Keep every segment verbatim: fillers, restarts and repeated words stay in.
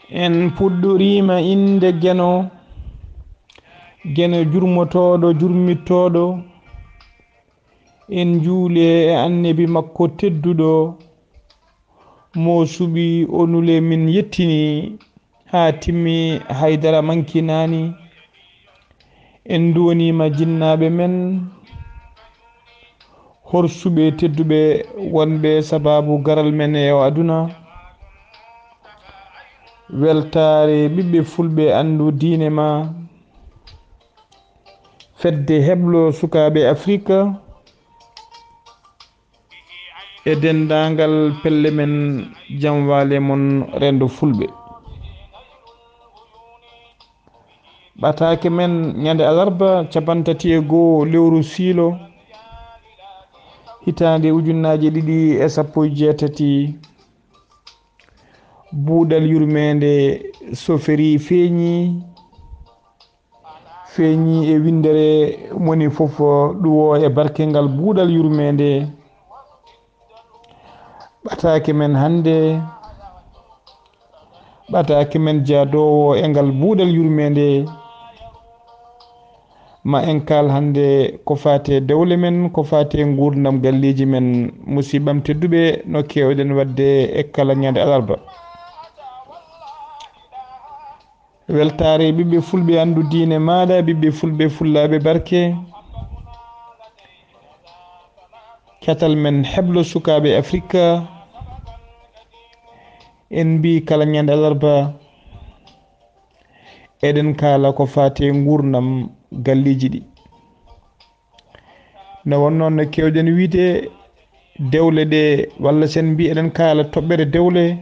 En puɗɗoriima innde Geno, Geno jurmotooɗo, jurmittooɗo. En njuuli e Annabi makko tedduɗo, mo suɓi o nule min yettini haa timmi, haydara mankinaani. En nduwaniima jinnaaɓe men, horsuɓe tedduɓe wonɓe sabaabu garal men e o aduna. Weltaare ɓiɓɓe fulɓe, anndu diine ma. Fedde heblo sukaaɓe Afirka e denndaangal pelle men, jam waale mon renndo fulɓe. Ɓataake men ñande alarba, cappanɗe tati e goo lewru siilo, hitaande ujunnaaje ɗiɗi e sappo e jeetati. Buuɗal yurmeende soferi feeñi, feeñi e winndere moni fof ɗuwo e barke ngal buuɗal yurmeende. Ɓataake men hannde, ɓataake men jaadoowo e ngal buuɗal yurmeende, ma en kaal hannde ko faati e dewle men, ko faati e nguurndam galleeji men, musiɓɓam tedduɓe, no keewɗen waɗde e kala ñande alarba. Weltaare ɓiɓɓe fulɓe, anndu diine maaɗa, ɓiɓɓe fulɓe, fullaaɓe barke. Catal men heblo sukaaɓe Afirka. En mbii kala ñande alarba, eɗen kaala ko faati e nguurndam galleeji ɗi. Nde wonnoo, no keewɗen wiyde, dewle ɗe, walla sen mbii eɗen kaala toɓɓere dewle,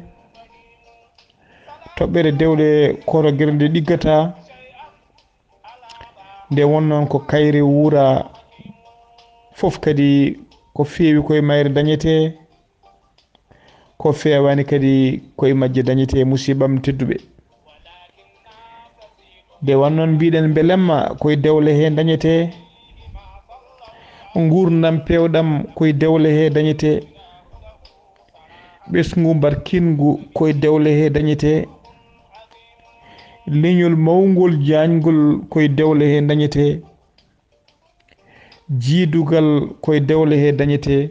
toɓɓere dewle ko to gere nde ɗiggata. Nde wonnoo ko kayre wuura fof kadi ko feewi koye mayre dañetee, ko feewaani kadi koye majje dañetee, musiɓɓam tedduɓe. Nde wonnoo mbiɗen mbelemma koye dewle he dañetee, nguurndam peewɗam koye dewle he dañetee, ɓesngu barkingu koye dewle he dañetee, leñol mawngol jaañgol koye dewle he dañetee, jiidugal koye dewle he dañetee.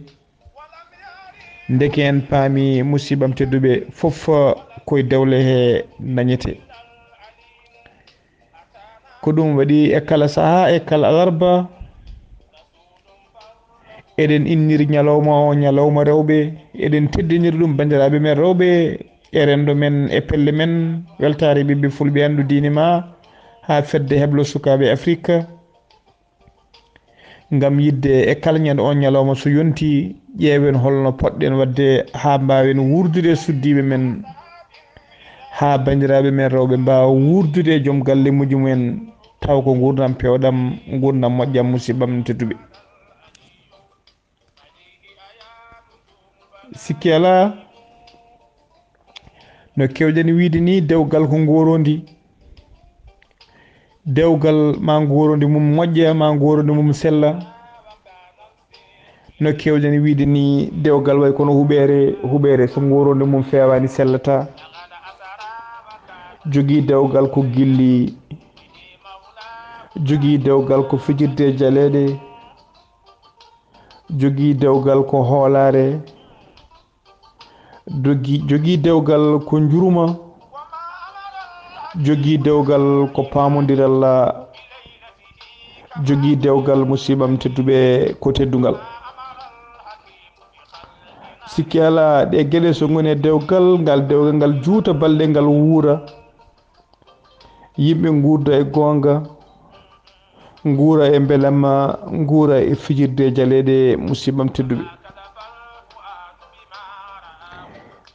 Ndeke en paami, musiɓɓam tedduɓe, fof koye dewle he dañetee. Ko ɗum waɗi e kala sahaa, e kala alarba, eɗen inniri ñalawma o ñalawma rewɓe, eɗen teddiniri ɗum banndiraaɓe men rewɓe e renndo men e pelle men. Weltaare ɓiɓɓe fulɓe, anndu diine ma, haa fedde heblo sukaaɓe Afirka. Ngam yiɗde e kala ñande on ñalawma so yonti, ƴeewen holno poɗɗen waɗde haa mbaawen wuurdude e suddiiɓe men, haa banndiraaɓe men rewɓe mbaawa wuurdude e joom galle mujumen, taw ko nguurndam peewɗam, nguurndam moƴƴam, musiɓɓam tedduɓe. Sikki alaa, no keewɗen wiyde ni, dewgal ko ngooroondi. Dewgal, ma ngooroondi mum moƴƴa, ma ngooroondi mum sella. No keewɗen wiyde ni, dewgal way kono huɓeere, huɓeere so ngooroondi mum feewaani sellataa. Jogii dewgal ko gilli, jogii dewgal ko fijirde jaleeɗe, jogii dewgal ko hoolaare, dogi-, jogii dewgal ko njuruma, jogii dewgal ko paamondiral, jogii dewgal, musiɓɓam tedduɓe, ko teddungal. Sikki alaa, ɗe geɗe so ngoni e dewgal, ngal dewgal ngal juuta balɗe, ngal wuura. Yimɓe nguurda e goonga, nguura e mbelamma, nguura e fijirde jaleeɗe, musiɓɓam tedduɓe.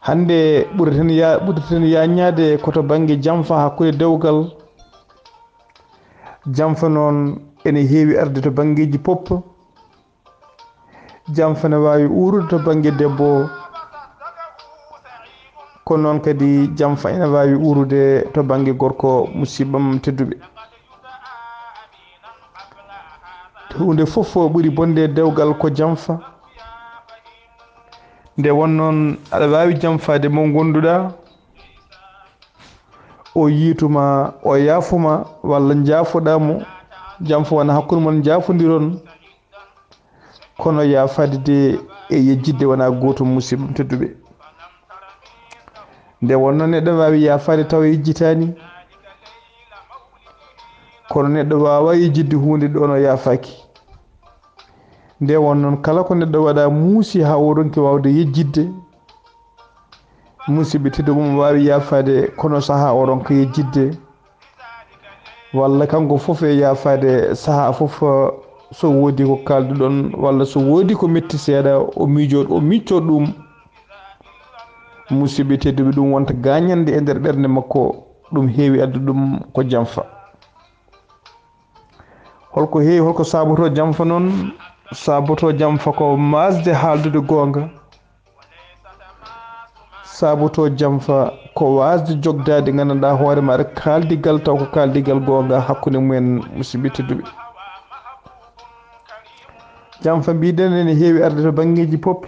Hannde ɓureten ya-, ɓureten yaaññaade ko to bannge jamfa hakkunde dewgal. Jamfa noon ene heewi arde to banngeeji pop. Jamfa ne waawi uurude to bannge debbo, ko noon kadi jamfa ene waawi uurude to bannge gorko, musiɓɓam tedduɓe. Huunde fof ɓuri bonde e dewgal ko jamfa. Nde won noon, aɗa waawi jamfaade mo ngonduɗaa, o yiituma, o yaafuma, walla njaafuɗaa mo, jam fo wona hakkunde mon, njaafondiron. Kono yaafaade de e yejjitde wonaa gootum, musidɓe tedduɓe. Nde wonnoo neɗɗo waawi yaafaade tawa yejjitaani, kono neɗɗo waawaa yejjitde huunde ɗo no yaafaaki. Nde won noon, kala ko neɗɗo waɗa muusi haa o ronki waawde yejjitde, musidɓe tedduɓe, mum waawi yaafaade, kono sahaa o ronka yejjitde, walla kanko fof e yaafaade sahaa fof, so woodi ko kaalduɗon, walla so woodi ko metti seeɗa, o miijoo, o miccoo ɗum. Musidɓe tedduɓe, ɗum wonta gaañande e nder ɓernde makko, ɗum heewi addu ɗum ko jamfa. Holko heewi, holko saabotoo jamfa noon? Saabotoo jamfa ko waasde haaldude goonga. Saabotoo jamfa ko waasde jogdaade, nganndanɗaa hoore maaɗa kaaldigal, taw ko kaaldigal goonga hakkunde mumen, musidɓe tedduɓe. Jamfa mbiɗen ene heewi arde to banngeeji pop.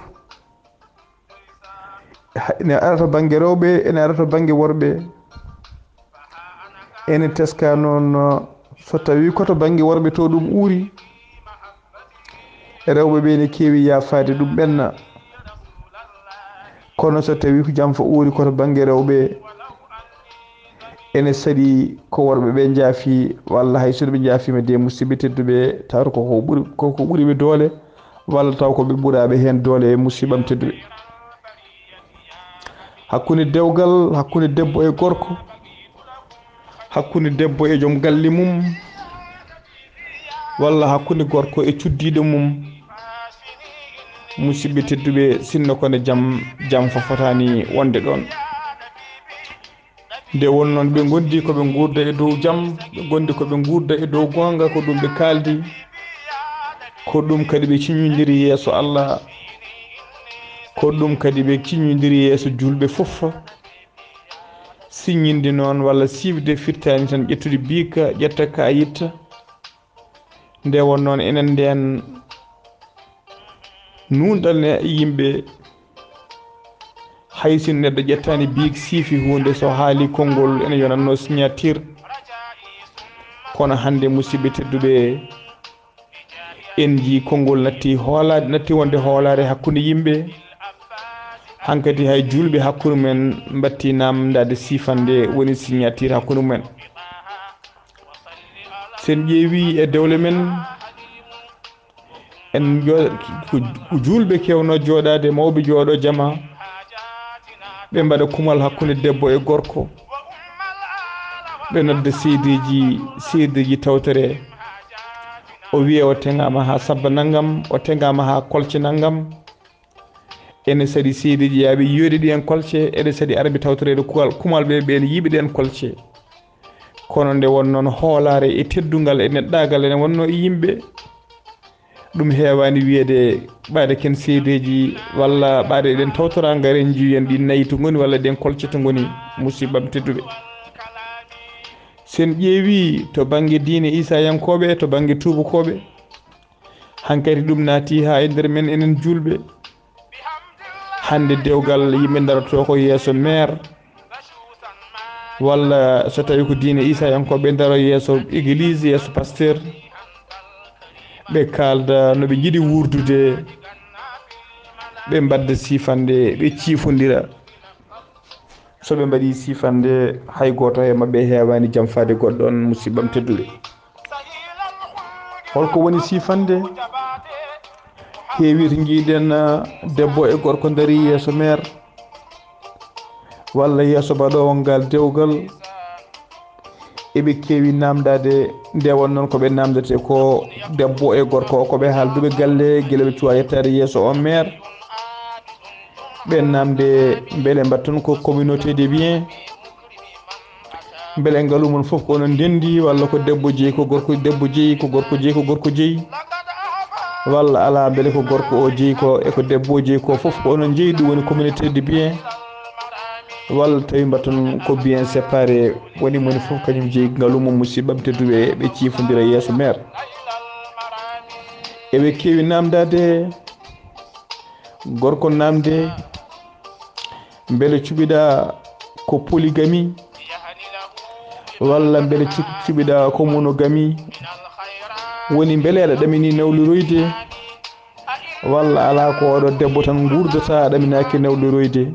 Ene ara to bannge rewɓe, ene ara to bannge worɓe. Ene teska noon, so tawii ko to bannge worɓe to ɗum uuri, rewɓe ɓe ene keewi yaafaade ɗum ɓenna. Kono so tawii ko jamfa uuri ko to bannge rewɓe, ene saɗi ko worɓe ɓe njaafi, walla hay so ɓe njaafiima de, musidɓe tedduɓe, tawata ko ko ɓuri, ko ko ɓuri ɓe doole, walla taw ko ɓe ɓuraaɓe heen doole, e musidɓam tedduɓe. Hakkunde dewgal, hakkunde debbo e gorko, hakkunde debbo e joom galle mum, walla hakkunde gorko e cuddiiɗo mum, musidɓe tedduɓe, sinno ko ne jam, jam fof fotaani wonde ɗoon. Nde won noon, ɓe ngondi ko ɓe nguurda e dow jam, ɓe ngondi ko ɓe nguurda e dow goonga, ko ɗum ɓe kaaldi, ko ɗum kadi ɓe ciññondiri yeeso Allah, ko ɗum kadi ɓe ciññondiri yeeso juulɓe fof. Siññinde noon walla siifde firtaani tan ƴettude biika, ƴetta kaayit. Nde won noon, enen ndeen nuunɗal ne yimɓe, hay si neɗɗo ƴettaani biik, siifi huunde, so haali konngol, ene yonatnoo signature. Kono hannde, musidɓe tedduɓe, en njii konngol natti hoolaade, natti wonde hoolaare hakkunde yimɓe. Hankadi hay juulɓe hakkunde mumen mbattii naamndaade siifande woni signature hakkunde mumen. Sen ƴeewi e dewle men, en jo-, ko, ko juulɓe keewno jooɗaade, mawɓe jooɗo jama, ɓe mbaɗa kumal hakkunde debbo e gorko, ɓe nodda seedeeji, seedeeji tawtore, o wiya o teŋaama haa sabba nanngam, o teŋaama haa kolce nanngam. Ene saɗi seedeeji yaaɓe yiyoyde ɗi en kolce, ene saɗi arɓe tawtoreede kuwal, kumal ɓe, ɓeen yiiɓe ɗi en kolce. Kono nde won noon hoolaare e teddungal e neɗɗaagal ene wonnoo e yimɓe, ɗum heewaani wiyeede ɓaade ken seedeeji walla ɓaade eɗen tawtora ngaren njiyen ɗi nayi to ngoni walla ɗen kolce to ngoni, musidɓam tedduɓe. Sen ƴeewi to bannge diine Iisayankooɓe e to bannge tuubakooɓe, hankadi ɗum naati haa e nder men enen juulɓe. Hannde dewgal yimɓe ndaroto ko yeeso maire, walla so tawi ko diine Iisayankooɓe ndaro yeeso église, yeeso pasteur, ɓe kaalda no ɓe njiɗi wuurdude, ɓe mbadda siifande, ɓe ciifondira. So ɓe mbaɗii siifande, hay gooto e maɓɓe heewaani jamfaade goɗɗo on, musidɓam tedduɓe. Holko woni siifande? Heewii to njiiɗen, ah, debbo e gorko ndarii yeeso meer, walla yeeso baɗoowo ngal dewgal. Eɓe keewi naamndaade, nde won noon ko ɓe naamndetee ko debbo e gorko, ko ɓe haalduɓe galle, gila ɓe cuwaa yettaade yeeso on meer. Ɓe naamnde mbele mbaɗton ko communauté de bien, mbele ngalu mon fof ko onon ndenndi, walla ko debbo jeyi ko gorko, debbo jeyi ko gorko, jeyi ko gorko jeyi, walla alaa, mbele ko gorko o jeyi ko e ko debbo o jeyi ko fof ko onon jeyi, ɗum woni communauté de bien, walla tawi mbaɗton ko bien séparé, woni moni fof kañum jeyi ngalu mum, musidɓam tedduɓe, ɓe ciifondira yeeso meer. Eɓe keewi naamndaade, gorko naamnde, mbele cuɓiɗaa ko polygamie? Walla mbele ci- cuɓiɗa ko monogami? Woni mbele aɗa ɗamini nawliroyde? Walla alaa, ko oɗo debbo tan nguurdata, a ɗaminaaki nawliroyde?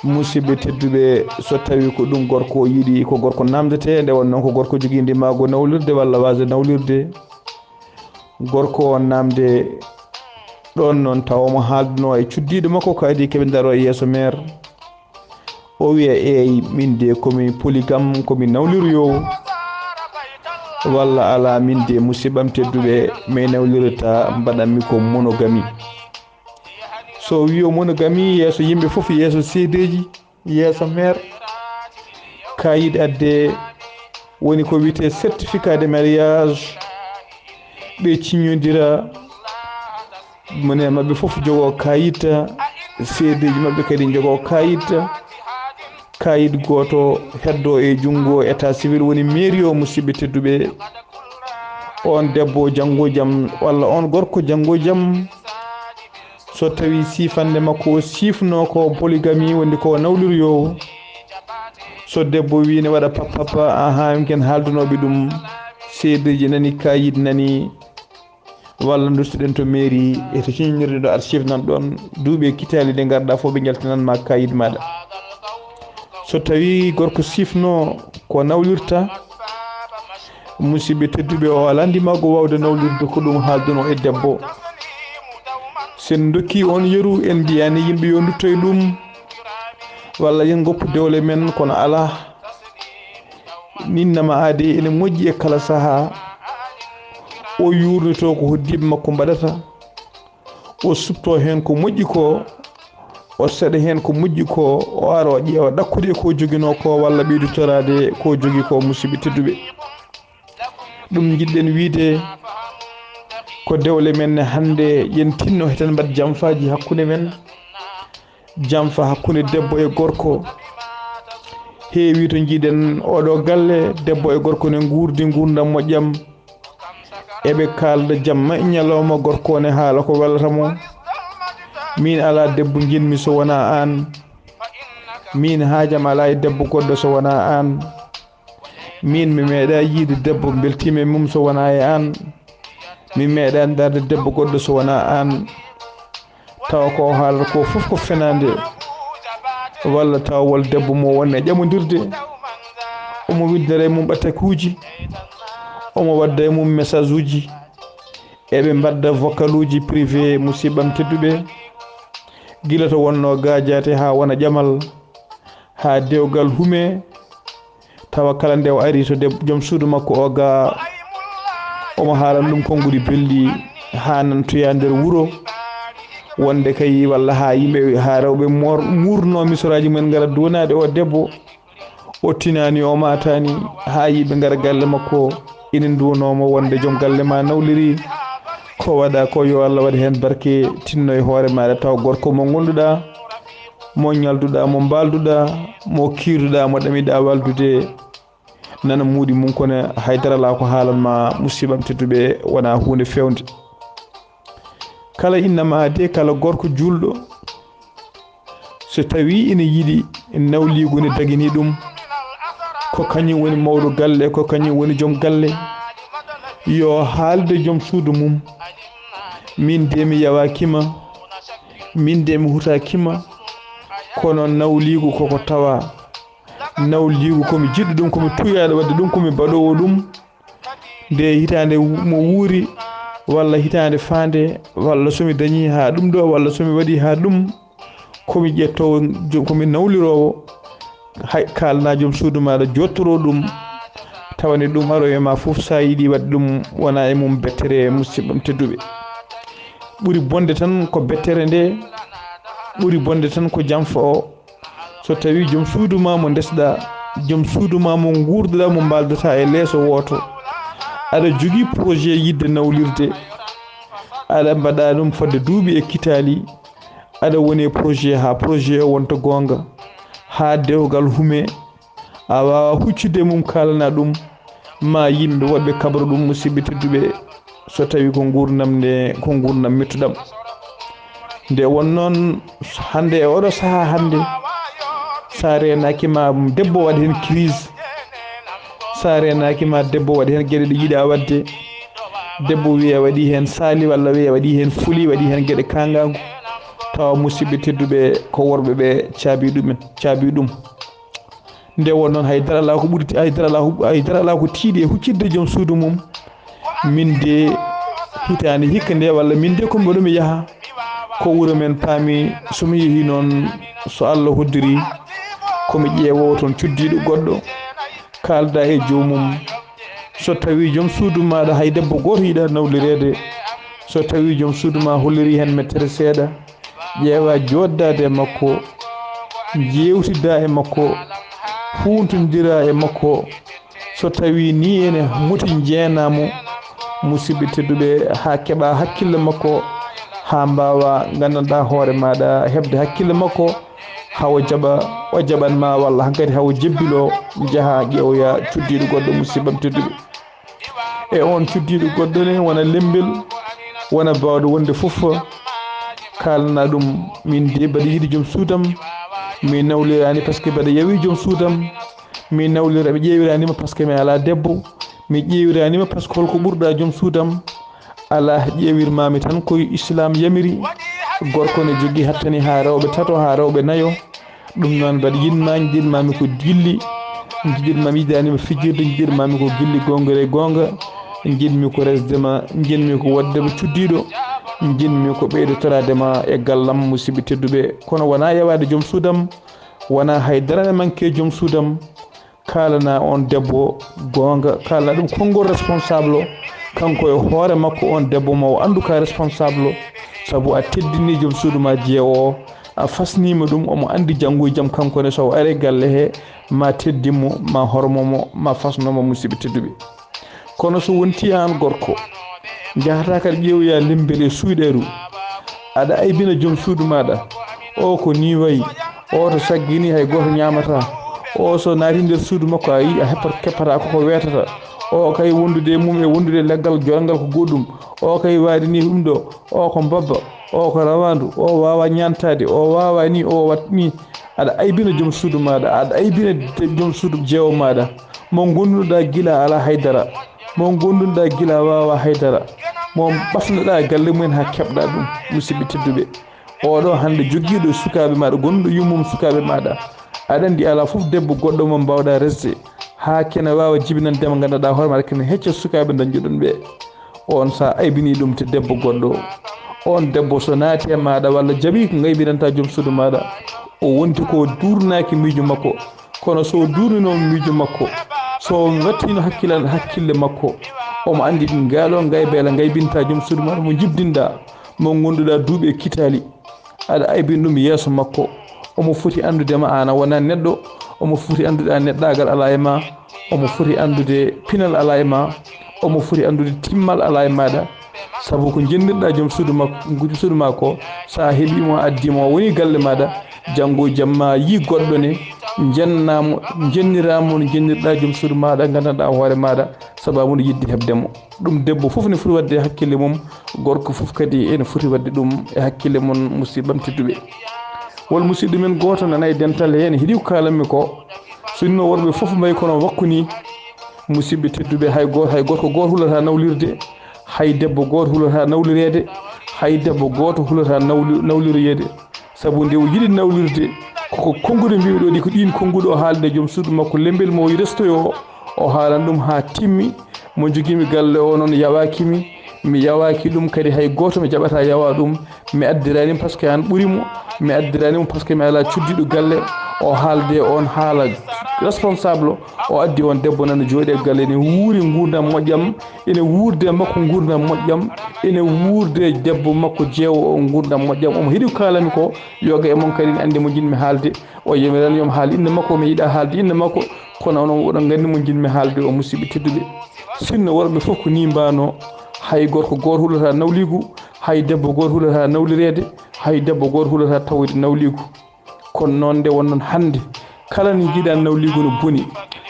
Musidɓe tedduɓe, so tawi ko ɗum gorko o yiɗi, ko gorko namdete, nde won noon ko gorko jogii ndimaagu nawlirde walla waasde nawlirde, gorko o namde ɗoon noon, tawa omo haalduno e cuddiiɗo makko, kadi keɓe ndaro e yeeso meer. O wiya, "Eey, min de komi polygame, komi nawliroyoowo." Walla alaa, min de, musidɓam tedduɓe, mi nawlirata, mbaɗanmi ko monogami. So o wii o monogami, yeeso yimɓe fof, yeeso seedeeji, yeeso meer, kayit adde, woni ko wiyetee certificat de mariage, ɓe ciññondira. Mone maɓɓe fof jogoo kayit, seedeeji maɓɓe kadi njogoo kayit. Kayit gooto heddoo e junngo état civil, woni mairie o, musidɓe tedduɓe. On debbo janngo jam, walla on gorko janngo jam, so tawi sifande makko o sifno ko polygami, woni ko nawliroyoowo. So debbo wii ne waɗa pap pap, aha, min ken haaldunooɓe ɗum, seedeeji nani, kayit nani, walla duttoɗen to mairie e to ciññirde ɗo, aɗa sifnan ɗoon duuɓi e kitaali ɗe ngarɗa fof, ɓe njaltinan ma kayit maɗa. So tawi gorko sifno ko nawlirta, musidɓe tedduɓe, o alaa ndimaagu waawde nawlirde ko ɗum haalduno e debbo. So en ndokki on yeru, en mbiyaani yimɓe yo ndutto e ɗum, walla yen ngoppu dewle men, kono alaa. Innama aade ene moƴƴi e kala sahaa. O yuurnitoo ko hoddiiɓe makko mbaɗata. O suɓtoo heen ko moƴƴi ko, o seɗa heen ko moƴƴi ko, o ara o ƴeewa ɗakkude ko joginoo ko walla ɓeydu toraade ko jogi ko, musidɓe tedduɓe. Ɗum njiɗɗen wiyde ko dewle men ne hannde, yen tinno heten mbaɗ jamfaaji hakkunde men. Jamfa hakkunde debbo e gorko. Heewi to njiɗen oɗo galle, debbo e gorko ne nguurdi nguurndam moƴƴam. Eɓe kaalda jamma e ñalawma, gorko ne haala ko welata mo. Min alaa debbo njiɗmi so wonaa aan. Min haajam alaa e debbo goɗɗo so wonaa aan. Min mi meeɗaa yiide debbo mbeltiima e mum so wonaa e aan. Mi meeɗaa ndaarde debbo goɗɗo so wonaa aan. Tawa ko o haalata ko fof ko fenaande. Walla tawa wol debbo mo wonno e ƴamondirde. Omo winndira e mum ɓatakuuji. Omo wadda e mum message uji. Eɓe mbaɗda vocal uji privé, musidɓam tedduɓe. Gila to wonno gaajaate haa wona ƴamal, haa dewgal hume. Tawa kala nde o ari to deb-, joom suudu makko o ga, omo haalana ɗum konguɗi belɗi, haa nantoya nder wuro. Wonde kay walla haa yimɓe, haa rewɓe moor-, muurno misoraaji mumen ngara duwanaade o debbo. O tinaani, o maataani, haa yimɓe ngara galle makko, ina nduwanoo mo wonde joom galle ma nawliri. Ko waɗa ko, yo Allah waɗ heen barke, tinno e hoore maaɗa, taw gorko mo ngonduɗaa, mo ñalduɗaa, mo mbaalduɗaa, mo kiirduɗaa, mo ɗamiɗaa waldude, nana muuɗi mum, kono haydara alaa ko haalan ma, musidɓam tedduɓe, wonaa huunde feewnde. Kala innama aade, kala gorko juulɗo, so tawi ina yiɗi nawliigu ne dagini ɗum, ko kañum woni mawɗo galle, ko kañum woni joom galle, yo haalde joom suudu mum. Min de mi yawaaki ma, min de mi hutaaki ma, kono nawliigu koko tawa. Nawliigu ko mi jiɗɗo ɗum, ko mi tuuyaaɗo waɗde ɗum, ko mi baɗoowo ɗum. Nde hitaande mo wuuri, walla hitaande faande, walla so mi dañii haa ɗum ɗo, walla so mi waɗii haa ɗum, ko mi ƴettoowo, jo-, ko mi nawliroowo. Hay kaalana joom suudu maaɗa, jottoroo ɗum, tawa nde ɗum aroyee ma fof, so a yiɗii waɗde ɗum, wona e mum bettere, musidɓam tedduɓe. Ɓuri bonde tan ko bettere nde, ɓuri bonde tan ko jamfa o. So tawi joom suudu ma mo ndesɗa, joom suudu ma mo nguurduɗa, mo mbaaldata e leeso wooto, aɗa jogii projet yiɗde nawlirde, aɗa mbaɗa ɗum fodde duuɓi e kitaali, aɗa woni e projet haa projet o wonta goonga, haa dewgal hume, a waawa huccude mum kaalana ɗum, ma yimɓe woɗɓe kabro ɗum, musidɓe tedduɓe, so tawi ko nguurndam nde, ko nguurndam mettuɗam. Nde won noon hannde e oɗo sahaa hannde, so a reenaaki ma debbo waɗa heen crise, Sa reenaaki ma debbo waɗi heen geɗe ɗe yiɗaa waɗde, debbo wiya waɗi heen saali walla wiya waɗi heen fuli, waɗi heen geɗe kaangaangu, tawa musidɓe tedduɓe ko worɓe ɓe caabi ɗumen, caabi ɗum. Nde won noon hay dara alaa ko ɓuri, hay dara alaa ko, hay dara alaa ko tiiɗi e huccitde joom suudu mum. Min de hitaande hikka nde walla min de ko mboɗo mi yaha ko wuro men paami so mi yehi noon so Allah hoddiri ko mi ƴeewowo toon cuddiiɗo goɗɗo kaalda e joomum. So tawi joom suudu maaɗa hay debbo gooto yiɗa nawlireede, so tawi joom suudu ma holliri heen mettere seeɗa, ƴeewa jooɗdaade e makko, njeewtida e makko, huuntondira e makko. So tawi ni ene moti njeenamo, musidɓe tedduɓe, haa keɓa hakkille makko, haa mbaawa nganndanɗa hoore maaɗa heɓde hakkille makko, hawo jaɓa, o jaɓan ma walla hankadi hawo jebbilo, njaha ƴeewoya cuddiiɗo goɗɗo, musidɓam tedduɓe. E on cuddiiɗo goɗɗo ne wona lembel, wona baawɗo wonde fof, kaalana ɗum min de mbaɗa yiɗi joom suudam, mi nawlirani par ce que mbaɗa yawi joom suudam, mi nawlira, mi ƴeewirani ma par ce que mi alaa debbo, mi ƴeewirani ma par ce que holko ɓurɗa joom suudam, alaa ƴeewirmami tan koye islam yamiri, gorko ne jogii hattani haa rewɓe tato haa rewɓe nayo, ɗum noon mbaɗa yiɗma, jiɗmami ko gilli, jiɗmami yiɗanima fijirde, jiɗmami ko gilli goonga e goonga, jiɗmi ko resdema, jiɗmi ko waɗdema cuddiiɗo, jiɗmi ko ɓeydotoraade ma e gallam, musidɓe tedduɓe, kono wona yawaade joom suudam, wona hay dara ne manque joom suudam, kaalana on debbo goonga, kaalana ɗum konngol responsable o, kanko e hoore makko on debbo mo o anndu ka responsable o, sabu a teddini joom suudu ma jeewo o, a fasnima ɗum, omo anndi janngo e jam kanko ne so o ari galle he ma teddin mo, ma hormo mo, ma fasno mo, musidɓe tedduɓe. Kono so wonti an gorko, njahata kadi ƴeewoya lembel e suyɗeru, aɗa aybina joom suudu maɗa, o ko ni wayi, o to saggini hay goto ñamata, o so naati nder suudu makko a yi a heppat keppata koko wetata, o kay wondude e mum e wondude e leggal jorangal ko goɗɗum, o kay waɗi ni ɗum ɗo, o ko mbabba, o ko rawandu, o wawa ñantade, o wawa ni, o wat ni. Aɗa aybina joom suudu maɗa, aɗa aybina de-, joom suudu jeewo maɗa, mo gondunoɗa gila ala haydara, mo gondunoɗa gila wawa haydara, mo ɓafnoɗa galle mumen ha keɓɗa ɗum, musidɓe tedduɓe. Oɗo hande jogiɗo sukaɓe maɗa, gonɗo yummum sukaɓe maɗa, aɗa andi ala foof debbo goɗɗo mo mbawɗa resde ha kene wawa jibinandema, ganduɗa hoore maɗa kene hecca sukaɓe dañjoɗon ɓe. On sa aybini ɗum te debbo goɗɗo, on debbo so naati e maɗa walla jaɓi ko ngaybinanta joom suudu maɗa, o wonti ko durnaki miijo makko. Kono so durnino miijo makko, so wattino hakkilal, hakkille makko, omo andi ngal on ngaybeela ngaybinta joom suudu maɗa mo jibdinɗa, mo gonduɗa duuɓi e kitali, aɗa aybini ɗum yeeso makko. Omo foti andude ma an a wona neɗɗo, omo foti andude a neɗɗagal ala e ma, omo foti andude pinal ala e ma, omo foti andude timmal ala e maɗa. Sabu ko jennirɗa joom suudu makko, suudu ma ko, sa heɓimo a addimo o woni galle maɗa, janngo e jamma yi goɗɗo ne, jennamo, jenniramo no jennirɗa joom suudu maɗa, gandanɗa hoore maɗa, sababu no yidde heɓdemo. Ɗum debbo fof ne foti wadde e hakkille mum, gorko fof kadi ene foti wadde ɗum e hakkille mum, musidɓam tedduɓe. Won musidɗo men gooto nana e dental heen, heɗi ko kaalanmi ko. Sinno worɓe fof mbayi kono wakku ni, musidɓe tedduɓe, hay go-, hay gorko gooto hulata nawlirde, hay debbo gooto hulata nawlireede, hay debbo gooto hulata nawli-, nawliroyeede. Sabu nde o yiɗi nawlirde, koko konnguɗi mbimi ɗo ɗi, ko ɗin konnguɗi o haalde joom suudu makko lembel mo o restoyo o, o haalan ɗum haa timmi. Mo jogimi galle o noon yawaaki mi, mi yawaaki ɗum kadi hay gooto mi jaɓata yawa ɗum. Mi addirani mo parce que an ɓuri mo, mi addirani mo parce que mi ala cuddiɗo galle. O haalde on haala responsable, o addi on debbo nana jooɗi e galle ene wuuri nguurdam moƴƴam, ene wuurde makko nguurdam moƴƴam, ene wuurde debbo makko jeewo o nguurdam moƴƴam. Omo heɗi ko kaalami ko, yoga e mon kadi ne andi mo jinmi haalde. O yemirani yomi haal innde makko, mi yiɗa haalde innde makko, kono onon oɗon nganndi mo njiɗmi haalde o, musidɓe tedduɓe. Sinno worɓe fof ko ni mbaano, hay gorko gooto hulata nawliigu, hay debbo gooto hulata nawlireede, hay debbo gooto hulata tawde nawliigu. Kono noon nde wonnoon hannde, kala no njiiɗa nawliigu no boni,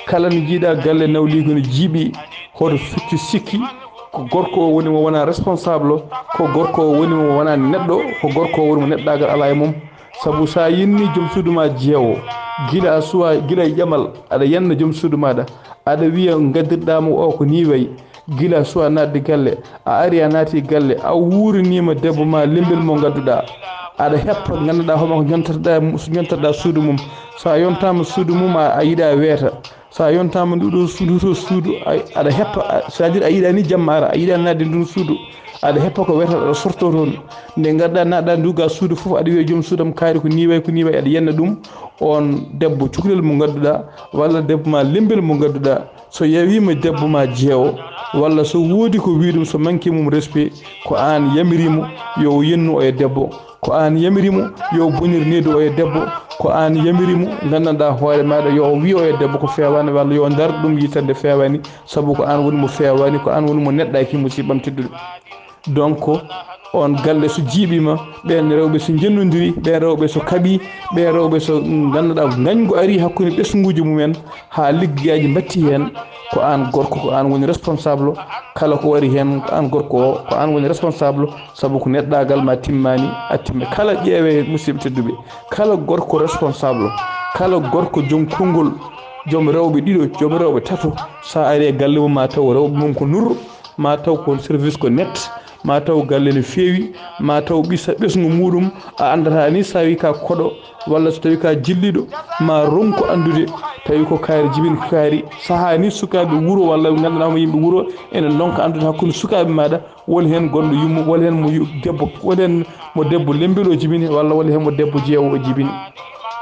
kala no njiiɗa galle nawliigu no jiiɓi, hoto succu sikki ko gorko o woni mo wona responsable, ko gorko o woni mo wona neɗɗo, ko gorko o woni mo neɗɗaagal alaa e mum. Sabu so a yinni joom suudu ma jeewo, gila a suwa, gila e ƴamal, aɗa yanna joom suudu maaɗa, Aɗa wiya ngaddirɗaa mo o ko nii wayi. Gila so a naatde galle, a ari a naati galle, a wuuriniima debbo ma lembel mo ngadduɗaa. Aɗa heppa, ngannduɗaa hooma ko jontorɗaa, jontorɗaa suudu mum. So a yontaama suudu mum, a, a yiɗa weeta. So a yontaama ndu ɗo suudu, to suudu, a, aɗa heppa, a, c'est-à-dire a yiɗani jamma ara, a yiɗa naatde ndun suudu. Aɗa heppa ko weeta, aɗa sorto toon. Nde ngarɗaa naatɗaa ndu ga suudu fof, aɗa wiya joom suudam kaari ko nii wayi, ko nii wayi, aɗa yenna ɗum. On debbo cukalel mo ngadduɗaa, walla debbo ma lembel mo ngadduɗaa, so yawiima debbo ma jeewo, walla so woodi ko wi'i ɗum, so manque mum respect, ko aan yamiri mo yo o yennu oya debbo, ko aan yamiri mo yo o bonir needu oya debbo, ko aan yamiri mo, nganndanɗaa hoore maaɗa yo o wi'o oya debbo ko feewaani, walla yo o ndar ɗum yitere nde feewaani, sabu ko aan woni mo feewaani, ko aan woni mo neɗɗaaki, musiɗɓam tedduɓe. Donc, on galle so jiiɓiima, ɓeen rewɓe so njennondiri, ɓeen rewɓe so kaɓi, ɓeen rewɓe so ngannduɗaa ngañgu ari hakkunde ɓesnguuji mumen, haa liggeyaaji mbattii heen, ko aan gorko, ko aan woni responsable. Kala ko wari heen, ko aan gorko o, ko aan woni responsable, sabu ko neɗɗaagal ma timmaani, a timma. Kala ƴeewee, musiɗɓe tedduɓe, kala gorko responsable, kala gorko joom konngol, joom rewɓe ɗiɗo, joom rewɓe tato, so a ari e galle mum, ma taw rewɓe mum ko nur, ma taw ko service ko net, ma taw galle no feewi, ma taw ɓisa ɓesngu muuɗum, a anndataa ni so tawii ka koɗo, walla so tawii ka jilliiɗo, ma ronku anndude, tawi ko kaari jibini ko kaari. Sahaa ni sukaaɓe wuro walla ɓe ngannduɗaa hooma yimɓe wuro ene ndonka anndude hakkunde sukaaɓe maaɗa, woni heen gonɗo yumma, woni heen mo yu-, debbo, woni heen mo debbo lembel o jibini, walla woni heen mo debbo jeewo o jibini.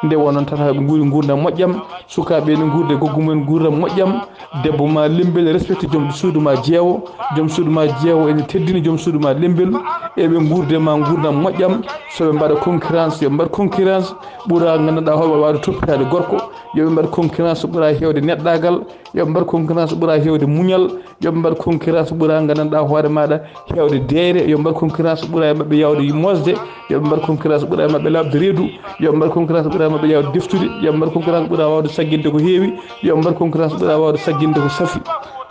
Nde wonnoon tata ɓe nguuri nguurndam moƴƴam, sukaaɓe ene nguurda e goggo mumen nguurndam moƴƴam, debbo ma lembel respecte joom suudu ma jeewo, joom suudu ma jeewo ene teddini joom suudu ma lembel, eɓe nguurda e ma nguurndam moƴƴam. So ɓe mbaɗa concurrence, yo ɓe mbaɗ concurrence ɓura ngannduɗaa hoore waawde toppitaade gorko, yo ɓe mbaɗ concurrence ɓura heewde neɗɗaagal, yo ɓe mbaɗ concurrence ɓura heewde muñal, yo ɓe mbaɗ concurrence ɓura nganndanɗaa hoore maaɗa heewde deeyre, yo ɓe mbaɗ concurrence ɓura e maɓɓe yaawde mosde, yo ɓe mbaɗ concurrence ɓura e maɓɓe laaɓde reedu, yo ɓe mbaɗ concurrence ɓura e maɓɓe yaawde deftude, yo ɓe mbaɗ concurrence ɓura waawde sagginde ko heewi, yo ɓe mbaɗ concurrence ɓura waawde sagginde ko safi.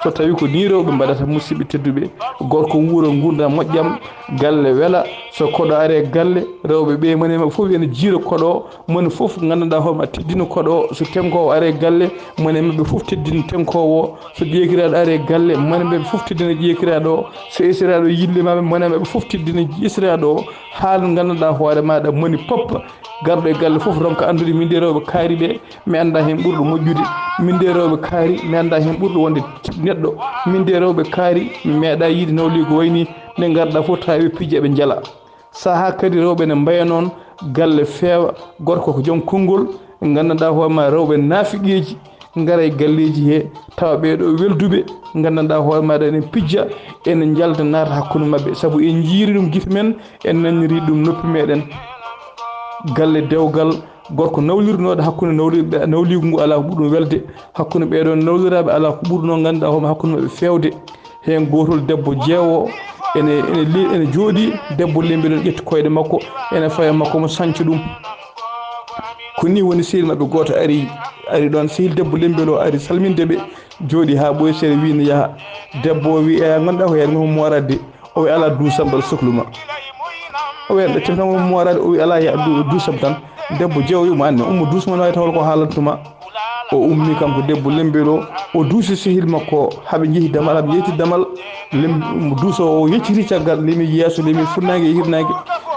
So tawii ko nii rewɓe mbaɗata, musiɗɓe tedduɓe, gorko wuura nguurndam moƴƴam, galle wela, so koɗo ari e galle, rewɓe ɓe mone maɓɓe fof ene jiira koɗo, moni fof nganndanɗaa hoore ma teddina koɗo o, so teŋkoowo ari e galle, moni e maɓɓe fof teddina teŋkoowo o, so ƴeekiraaɗo ari e galle, moni e maɓɓe fof teddina ƴeekiraaɗo o, so esiraaɗo yillimaama, moni e maɓɓe fof teddina esiraaɗo o, haa nganndanɗaa hoore maaɗa moni pop garɗo e galle fof ronka anndude min de rewɓe kaari ɓe, mi anndaa heen ɓurɗo moƴƴude, min de rewɓe kaari, mi anndaa heen ɓurɗo wonde neɗɗo, min de rewɓe kaari, mi meeɗaa yiide nawliigu wayni nde ngarɗaa fof tawi ɓe pija ɓe njala. Sahaa kadi rewɓe ne mbaya noon, galle feewa, gorko ko joom konngol, nganndanɗaa hoore ma rewɓe naafiqeeji ngara e galleeji he, tawa ɓee ɗo welduɓe, nganndanɗaa hoore maaɗa ene pijja, ene njalda naata hakkunde maɓɓe, sabu en njiiri ɗum gite men, en naniri ɗum noppi meɗen. Galle dewgal, gorko nawlirnooɗo hakkunde nawliiɓe, nawliigu ngu alaa ko ɓuri ɗum welde, hakkunde ɓee ɗoon nawliraaɓe alaa ko ɓuri noon ngannduɗaa hoore ma hakkunde maɓɓe feewde. Heen gootol debbo jeewo ene, ene li-, ene jooɗii, debbo lembel o ƴetti koyɗe makko, ene faya makko mo sanca ɗum. Ko nii woni sehil maɓɓe gooto ari, ari ɗoon, sehil debbo lembel o ari salminde ɓe, jooɗii haa ɓooyi seeɗa, wii no yaha. Debbo o wii, "Eya, ngonɗaa ko yaade ngam mooraade de." O wii, "Alaa, duusam mbaɗa soklu ma." O wii, "Aɗa ƴetti tan ngam mooraade?" O wii, "Alaa, ya du-, duusam tan." Debbo jeewo wii mo, "Anne, ummo duus mo, no wayi taw ko haalantuma." O ummi kanko debbo lembel o, o duusi sehil makko o, haa ɓe njehi damal, haa ɓe njeyti damal, lem-, duusoowo o yecciti caggal, lemi yeeso, lemi funnaange e hirnaange,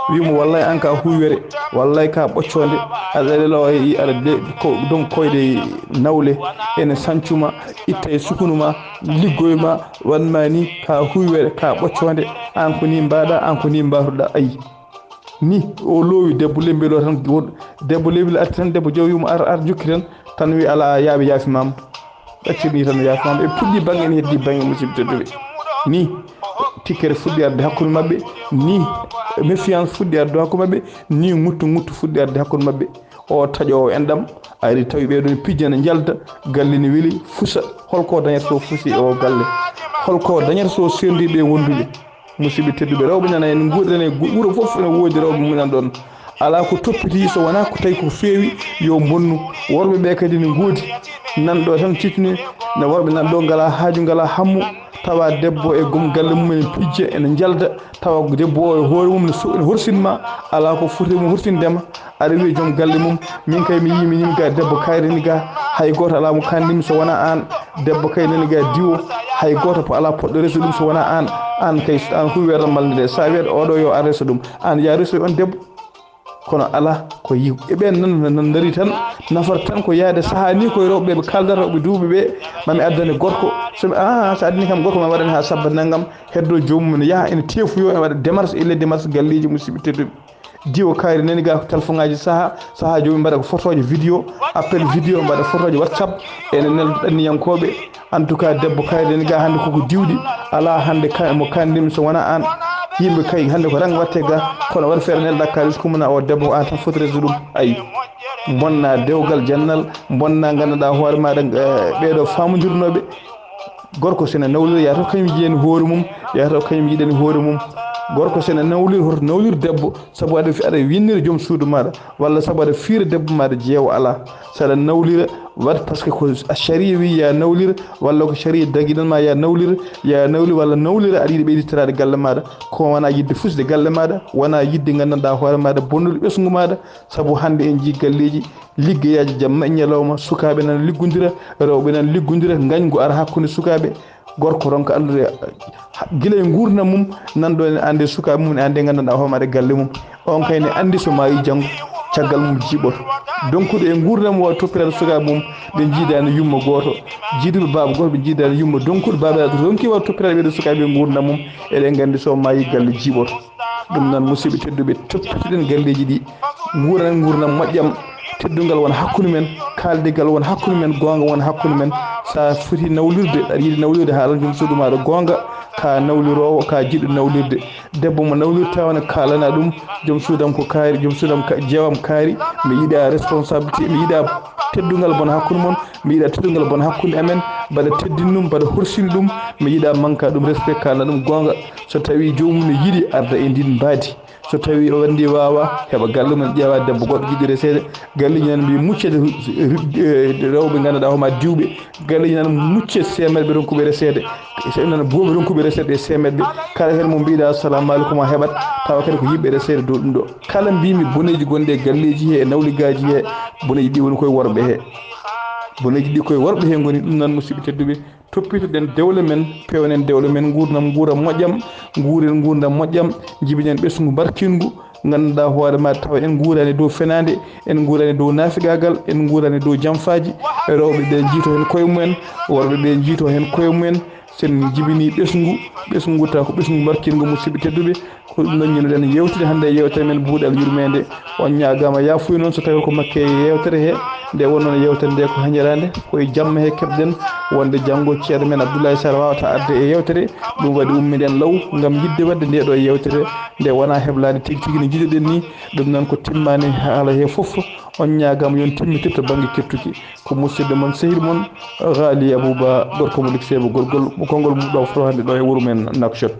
wii mo, "Wallay, aan ka huywere, wallay ka ɓoccoonde, aɗa lelo e, aɗa de-, ko, donc koyɗe nawle, ene sancuma, itta e sukunu ma, liggoy ma, wan ma ni ka huywere, ka ɓoccoonde, aan ko ni mbaɗa, aan ko ni mbaruɗa, ayi." Ni o loowi debbo lembel o tan, won-, debbo lembel arti tan, debbo jeewo wii mo, "Ar, ar, jokki tan." Tan wii, "Alaa, yaaɓe, yaafimaama." Ɓe accirni tan, "Yaafimaama." Ɓe puɗɗi baŋŋe, ene heddi baŋŋe, musiɗɓe tedduɓe. Ni tikkere fuɗɗi arde hakkunde maɓɓe, ni méfiance fuɗɗi arde hakkunde maɓɓe, ni ŋuttu ŋuttu fuɗɗi arde hakkunde maɓɓe. O taƴoowo enɗam ari tawi ɓee ɗoon pijja ne njalda, galle ne weli, fusa. Holko dañata so fusi o galle? Holko dañata so sendi ɓe wonduɓe? Musiɗɓe tedduɓe, rewɓe nana en nguurɗen e gu-, wuro fof ene woodi rewɓe mum nan ɗoon. Alaa ko toppitii so wonaa ko tawi ko feewi yo mbonnu. Worɓe ɓe kadi ne ngoodi. Nan ɗo tan titni, ne worɓe nan ɗo ngalaa haaju, ngalaa hammu. Tawa debbo e gom galle mum ene pijja, ene njalda. Tawa debbo o e hoore mum ne so-, ene horsinma. Alaa ko foti mo horsindema. Aɗa wiya joom galle mum, "Min kay mi yii, mi yii ga debbo kayri ni ga. Hay gooto alaa mo kandimi so wonaa aan." Debbo kay nani ga diwo, hay gooto po alaa poɗɗo reso ɗum so wonaa aan. Aan kay, aan huwi weeral malnde nde. So a wiyat oɗo yo ar reso ɗum, aan yaa resoy on debbo. Kono alaa ko yi-, e ɓeen nan, nan, nan ndari tan, nafata tan ko yahde sahaa ni koye rewɓe ɓe ɓe kaaldata, rewɓe duuɓi ɓe, ma mi addane gorko. So mi, ah, so addani kam gorko, ma waɗane haa sabba nanngam, heddo joomum ne yaha ene teefuyo, ene waɗa démarche, ille démarche galleeji musidɓe tedduɓe. Diwo kaari nani ga ko téléphone ŋaaji saha, saha joomum mbaɗa ko photoje vidéo, appel vidéo, mbaɗa photoje WhatsApp, ene nelda ɗanniyankooɓe. En tout cas, debbo kaari nani ga hannde koko diwɗi, alaa hannde ka-, mo kaanɗinmi so wonaa aan. Yimɓe kay hannde ko rang watte ga, kono waɗa feere nelda kaalis kumana o debbo ko aan tan foti resde ɗum. Ayi, bonna dewgal jannal, bonna nganndanɗaa hoore maaɗa, eh, ɓeeɗo faamondirnooɓe. Gorko sene nawlira, yataw kañum yiɗani hoore mum, yataw kañum yiɗani hoore mum. Gorko sene nawlira, hoto nawlir debbo, sabu aɗa fi-, aɗa winnira joom suudu maaɗa, walla sabu aɗa fiira debbo maaɗa jeewo alaa. So aɗa nawlira, waɗ, parce que ko a sharia wi ya nawlira, walla ko sharia daginan ma ya nawlira, ya nawlira, walla nawlira aɗa yiɗi ɓeyditiraade galle maaɗa. Ko wona yiɗde fusde galle maaɗa, wona yiɗde nganndanɗaa hoore maaɗa, bonnude ɓesngu maaɗa, sabu hannde en njii galleeji, liggeyaaji jamma e ñalawma, sukaaɓe nan liggondira, rewɓe nan liggondira, ngañgu ara hakkunde sukaaɓe, gorko ronka anndude, ha-, gila e nguurndam mum, nan ɗo ene annde sukaaɓe mum, ene annde nganndanɗaa hoore maaɗa galle mum. On kay ne anndi so maayi janngo, caggal mum jiiɓoto. Donkuɗo e nguurndam mum, waɗa toppitaade sukaaɓe mum, ɓe njiidaani yumma gooto. Jiiduɓe baaba gooto, ɓe njiidaani yumma. Donkuɗo baaba ronki waɗa toppitaade ɓeeɗo sukaaɓe e nguurndam mum, eɗen nganndi so maayi galle jiiɓoto. Ɗum noon, musidɓe tedduɓe, toppitoɗen galleeji ɗi, nguuren nguurndam moƴƴam, teddungal won hakkunde men, kaaldigal won hakkunde men, goonga won hakkunde men. So a foti nawlirde, aɗa yiɗi nawlirde, haalan joom suudu maaɗa goonga, ka nawliroowo, ka jiɗɗo nawlirde. Debbo mo nawlirta wona kaalana ɗum, joom suudam ko kaari, joom suudam ka, jeewam kaari, mi yiɗa responsabilité, mi yiɗa teddungal bon hakkunde mon, mi yiɗa teddungal bon hakkunde amen, mbaɗa teddin ɗum, mbaɗa horsini ɗum, mi yiɗa manka ɗum respect, kaalana ɗum goonga. So tawi joomum ne yiɗi arda e ndin mbaadi, so tawi o anndi waawa, heɓa galle mum, ƴeewa debbo goɗɗo jiɗɗo reseede. Galleeji nan mbi muccede, eh, rewɓe nganndanɗaa hooma diwɓe. Galleeji nan mucce seemerɓe ronkuɓe reseede. So en nana buuɓe ronkuɓe reseede e seemerɓe. Kala heen mo mbiɗa assalamu aleykum a heɓat, tawa kadi ko yimɓe reseede dow ɗum ɗo. Kala mbimi boneeji gonɗi e galleeji he, e nawligaaji he, boneeji ɗi woni koye worɓe he. Boneeji ɗi koye worɓe he ngoni, ɗum noon musidɓe tedduɓe. Toppitoɗen dewle men, pewnen dewle men, nguurndam nguura moƴƴam, nguuren nguurndam moƴƴam, njibinen ɓesngu barkingu, nganndanɗaa hoore ma tawa en nguurani dow fenaande, en nguurani dow naafigaagal, en nguurani dow jamfaaji, rewɓe ɓe njiito heen koye mumen, worɓe ɓe njiito heen koye mumen, sen njibini ɓesngu, ɓesngu taw ko ɓesngu barkingu musidɓe tedduɓe, Ko ɗum ɗon ñinoɗen yewtude hannde e yewtere men Buuɗal Yurmeende. On ñaagaama yaafuya noon so tawii ko makke e yewtere he. Nde wonnoo yewtere nde ko heñiraande, ko e jamma he keɓɗen wonde janngo ceerno men Abdoulaye Sarr waawata arde e yewtere. Ɗum waɗi ummiɗen law ngam yiɗde waɗde nde ɗo yewtere nde wonaa heblaade tigi tigi no njiɗuɗen ni. Ɗum noon ko timmaani haala he fof. On ñaagaama yo on timmitir to bannge kettuki. Ko musidɗo mon, sehil mon, Ghali Abouba, gorko mo Likseebo Gorgol, mo konngol mum ɗo foto hannde ɗo e wuro men Nouakchott.